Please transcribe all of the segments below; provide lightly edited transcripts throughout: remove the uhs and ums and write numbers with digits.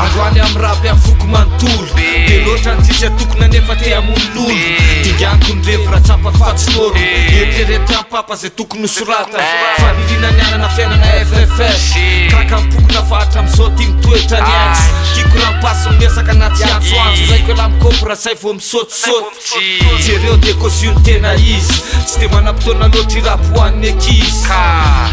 Androany amin'ny rap amin'ny foko manontolo. Be loatra ny tsisy atokona nefa te hamono lolo. Dinganiko ny revy raha tsapako fa tsy noro. Eritrereto ihany papa zay tokony ho soratana. Faniriana ny hanana fiainana FFF. Gaga am-pokona fa hatramin'izao ty mitoetra ny aintso. Tiako raha mipasy miresaka na tsy antsoantso. Raiko elah mikôpy raha zay vao misaotisaoty. Jereo dia kôzio ny tena izy. Tsy dia manam-potoana loatra i rap ho an'ny ankizy.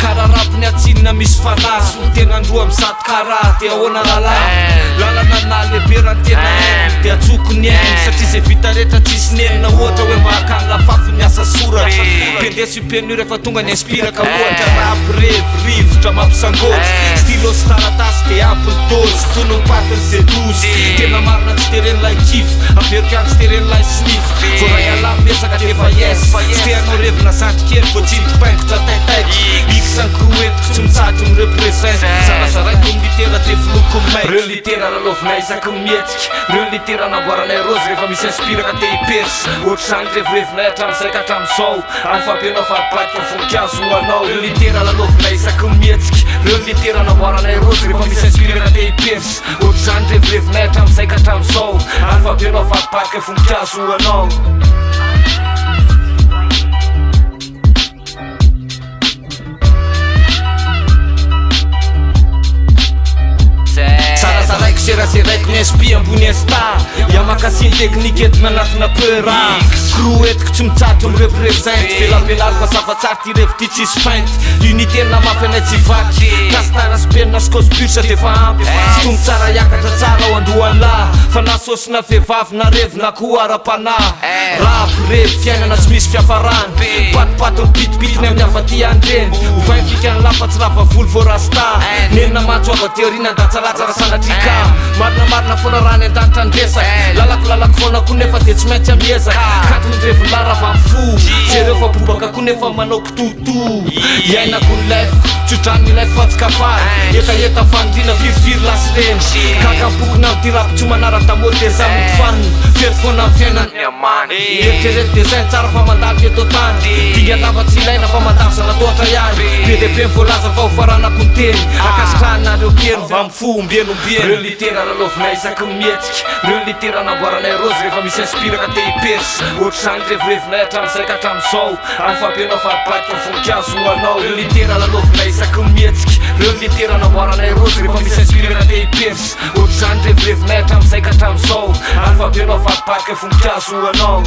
Karaha rap ny atsinona misy fanahy. Solontenan-droa amin'ny Karaha dia ahoana rahalahy? Lalana nahalehibe raha ny tena haine dia atsoko ny ainy satria izay vita rehetra tsisy nenina ohatra hoe mba hakany lafafy ny asa soratra Pendeso i Penu rehefa tonga ny inspira ka ohatra rap revy rivotra mampisangotra stylo sy taratasy dia ampy ny dose tonony patiny ze dozy tena marina tsy teren'ilay kif averiko ihany tsy teren'ilay sniff voaray alarme miezaka dia efa yes tsy te hanao revina zandry kely vao tsindry paingotra taitaitra X ny crew entiko tsy mitsahatra mi-represent Zarazaraiko ny litera dia filoako ny maitso Reo litera lalaovinay isaky ny mihetsika Reo litera namboaranay raozy rehefa misy inspira ka te hipersa Ohatr'izany revirevinay hatramin'izay ka hatramin'izao Alfabenao vadibadika voninkazo ho anao Reo litera lalaovinay isaky ny mihetsika Reo litera namboaranay raozy rehefa misy inspira ka te hipersa Ohatr'izany revirevinay hatramin'izay ka hatramin'izao Alfabenao vadibadika voninkazo ho anao. Zarazaraiko seraseraiko ny SP ambony insta Yamakasi ny teknika entina anatina peur Crew entiko tsy mitsahatra mi represent Velabelariko mazava tsara ty revy ty tsisy feinte Unité ny namafy anay tsy vaky Kastara sy penina sy cospuce defa ampy Sintomy tsara hiakatra tsara ao andohan'lah Fa na sôsy na vehivavy na revy na koa ara-panahy Rap, revy, fiainana tsy misy fiafarany Patipaty mipitipitiny amin'ny hafa aty andreny Ovainy fika ny lafa tsy lava volo vao rasta Nenina mantsy ho avy aty aoriana handatsalatsa raha sanatria ka Marina marina foana raha any an-danitra ny resaka Lalako lalako foana koa nefa dia tsy maintsy miezaka Kanto ny revin'lah rava ny fo Jereo fa bobaka koa nefa manao kitotoa Iainako ny life, tsodrano ny life fa tsy kafary Hetaheta faniriana firifiry lahy sy reny Gaga am-pokona amin'ity rap tsy manara-damaody dia za mody fanina Fety foana ny fiainana Eritrereto design tsara fa mandalo eto an-tany Dingan-dava tsy ilaina fa mandalo zana-tohatra ihany Be dia be ny voalaza fa ho faranako ny teny Ankasitrahanareo kely mba mifoha ombieny ombieny Reo litera lalaovinay isaky ny mihetsika Reo litera namboaranay raozy rehefa misy inspira ka te hipersa Ohatr'izany revirevinay hatramin'izay ka hatramin'izao Alfabenao vadibadika voninkazo ho anao Reo litera lalaovinay isaky ny mihetsika Reo litera namboaranay raozy rehefa misy inspira ka te hipersa Ohatr'izany revirevinay hatramin'izay ka hatramin'izao Alfabenao vadibadika voninkazo ho anao.